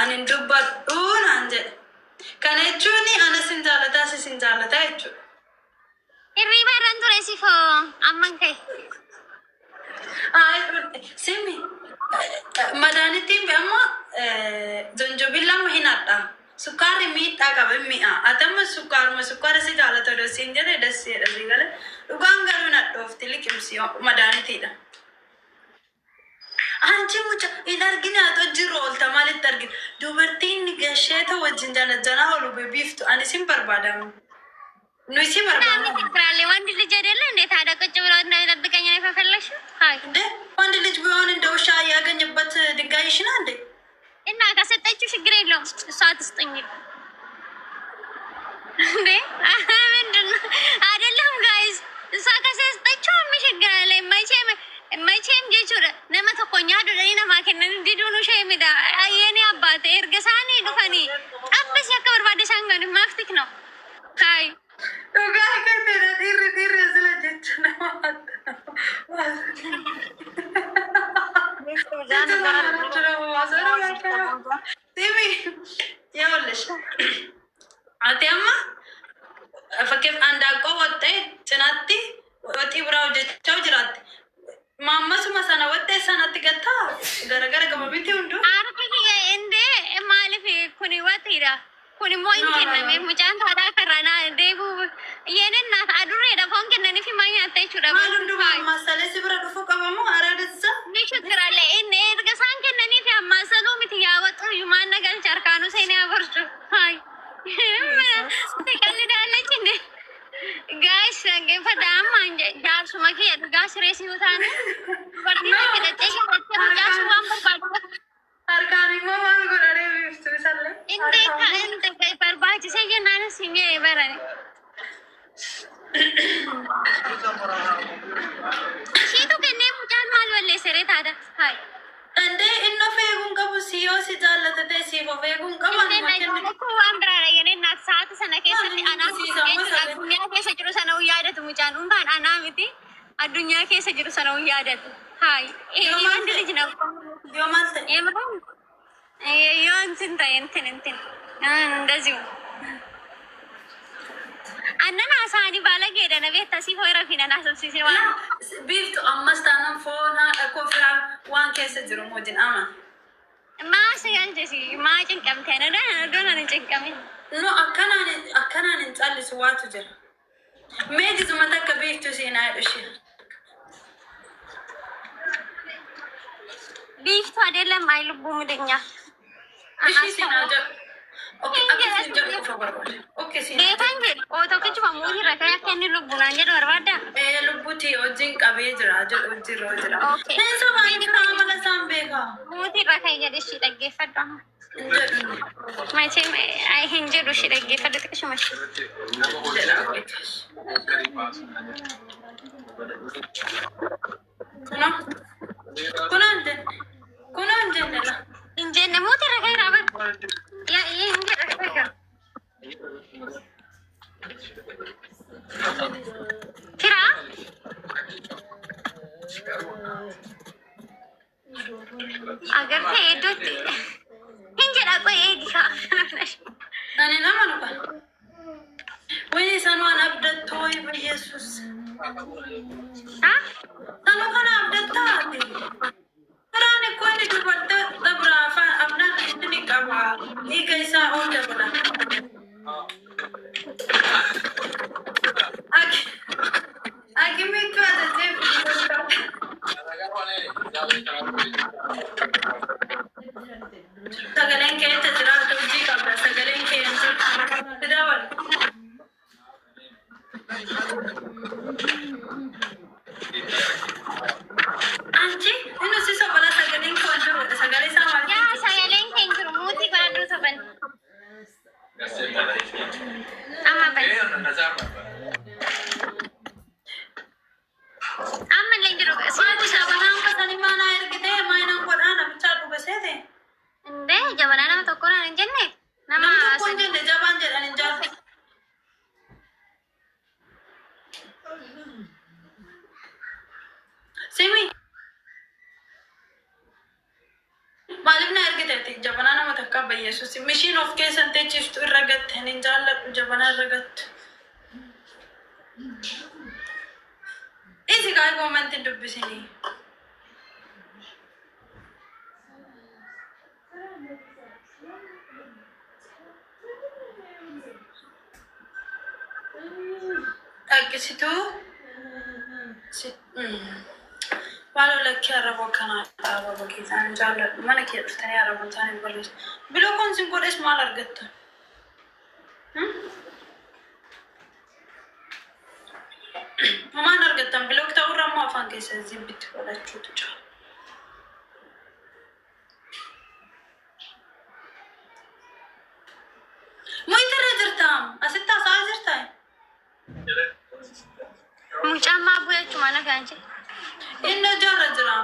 Ani hin dubbadhu naan jedhe. Kana jechuun anas hin jaalataa sis hin jaalataa jechuudha. Hirriiba irran ture sifoo amman ka'e. Simi madaanittiin amma jonjobiin lama hin hadha. Sukkaarri miidhaa qaba hin mi'a. Ati amma sukkaaruma sukkaara si jaalata odoo siin jedhe dasseedha sii galee. Dhugaan garuu hin hadhoofti liqimsi madaanitiidha. Anchi mucha hin argine ati hojiirra oolta maalitti argina? Dubartiin gasheeta wajjin jana oolu bebiiftu ani sin barbaadamu. Nu si ምናምን barbaadamu. ችግር አለ? ወንድ ልጅ አይደለ እንዴ ታዲያ ቁጭ ብሎ እንዳይጠብቀኝ ነው የፈለግሽው? ሀይ እንደ ወንድ ልጅ ቢሆን እንደ ውሻ ያገኘበት ድንጋይ ይሽና እንዴ? እና ከሰጠችው ችግር የለውም። እሷ አትስጠኝ እንዴ ምንድን ነው? አይደለም ጋይዝ፣ እሷ ከሰጠችው ምን ችግር አለ? መቼም መቼም jechuudha nama tokko nyaadhu nama kennan diduun ishee mida የኔ አባት erga isaanii dhufanii xabbisi akka barbaade isaan ganu maftik ነው ሀይ Dhugaa keeteedha dhiirri dhiirri sila jecha nama Simi ይኸውልሽ ati amma fakkeef handaaqqoo waxxee cinaatti waxii biraa hojjechaa jiraatte. Maammasuma sana waxxee sanatti gattaa garagara qaba miti hunduu. Arbi እንዴ maaliif kuni waxiidha kun immoo hin No, no, kenname no. mucaan haadhaa karranaa deebuu የኔ እናት adurreedha foon kennaniif himaa nyaatta jechuudha. Maal hundumaa ammasalee si bira dhufuu qabamoo araadessa? Ni ችግር አለ inni erga isaan kennaniif ammasaluu miti yaa waxuu maal nagalcha harkaanuu seenee abarchu. Hayi ትቀልዳለች እንዴ ጋይስ dhaggeeffadha amma jaarsuma kiyya dhugaa siree si taane dubartiin takka dhattee shamartee mucaan sun waan barbaadu Harkaan immoo maal godhanii biiftuu isallee? እንዴ barbaachisee jennaan siin jedhe barane. Ishiitu kennee mucaan maal balleesse ree taata? Hayi. እንዴ inni of eeguun qabu si yoo si jaallate ta'e siif of eeguun qabu anuma kenne. Waan biraadha jedhee naaf sa'aati sana keessatti anaa addunyaa keessa jiru sana yaadatu mucaan dhuunfaan anaa miti addunyaa keessa jiru sana yaadatu. Hayi. ወንድ ልጅ ነው Yoo maal ta'e? የምርም yoo እንትን ta'e እንትን እንትን እንደዚሁ annan haasa'anii baala geedha na beektaa si hoira fi nan haasofsiise waan. Biiftu ammas taanaan foon haadha koo firaan waan keessa jiru wajjin aman. Maa si galchisi maa cinqamte ana doon ana cinqame. No akkanaan akkanaan hin callisu waatu jira. Mee jizuma takka biiftu siinaa jedhu ishee. Biiftu አይደለም አይ ልቡ ምድኛ Ishii siinaa jedhu. Okay, akka siin jedhu qofa barbaada. Okay, siinaa jedhu. Beekan jedhu oo tokkichuma muutii irra ta'e akka inni lubbuunaan jedhu barbaadda. Ee lubbuti wajjin qabee jira jedhu hojiirra jira. Okay. Hin sobaan amala isaan beekaa. Muutii irra ta'e jedhe ishii dhaggeeffadhu. Hin jedhu. መቼም አይ hin jedhu ishii dhaggeeffadhu xiqqishuma. Jedha. Kunoo. Kunoo hin jenne. Kunoo hin jenne la. Hin jenne muutii irra ka'e bar. Yaa hin jedhu. Firaa agartee iddootti hin jedha qoy eegi kaa. Ani nama nuka. Wayii isaan waan abdattu wayi Yesuus. Ha? Sanuu kana abdattaa ati. Firaan ikkoo inni dubartoota biraa afaan afnaan inni qaba. Dhiiga isaa ol dabala. Akimiitu ajajee Sagaleen kee eessa jira? Ati hojii qabda. Sagaleen kee hin jiru. Si dabala. Anchi inni si sobala sagaleen kee hin jiru. Sagalee isaa maal Yaa sagaleen kee hin jiru muutii godhadhu soban. Amma bari. Amma illee hin jiru. Maati jabanaan qasanii maanaa ergitee maayinaan godhaa namichaa dhuga seete. እንዴ jabanaa nama tokko naan hin jenne nama Namni tokko hin jenne jabaan jedhan hin jaallatu. Simi maaliif na ergite ati jabanaa nama Yesuus. Mishiin of keessan teechiftu irra gatte hin jaalladhu jabanaa irra gattu. Isi kaa koomantiin dubbisinii. Dhaqqisituu. Maaloo lakkii arraba akkanaa dhaababa keessaan hin jaalladhu. Mana kee dhuftanii arraba hin taane hin barreessu. Biloo kun sin godhes maal argatta? Maal argattan bilook ta'urra immoo afaan keessa zibbitti godhachuutu jira. Muyitirra jirtaam asitti haasa'aa jirtaa? Mucaan maa bu'ee achuma na kaanche. Inni hojiirra jira.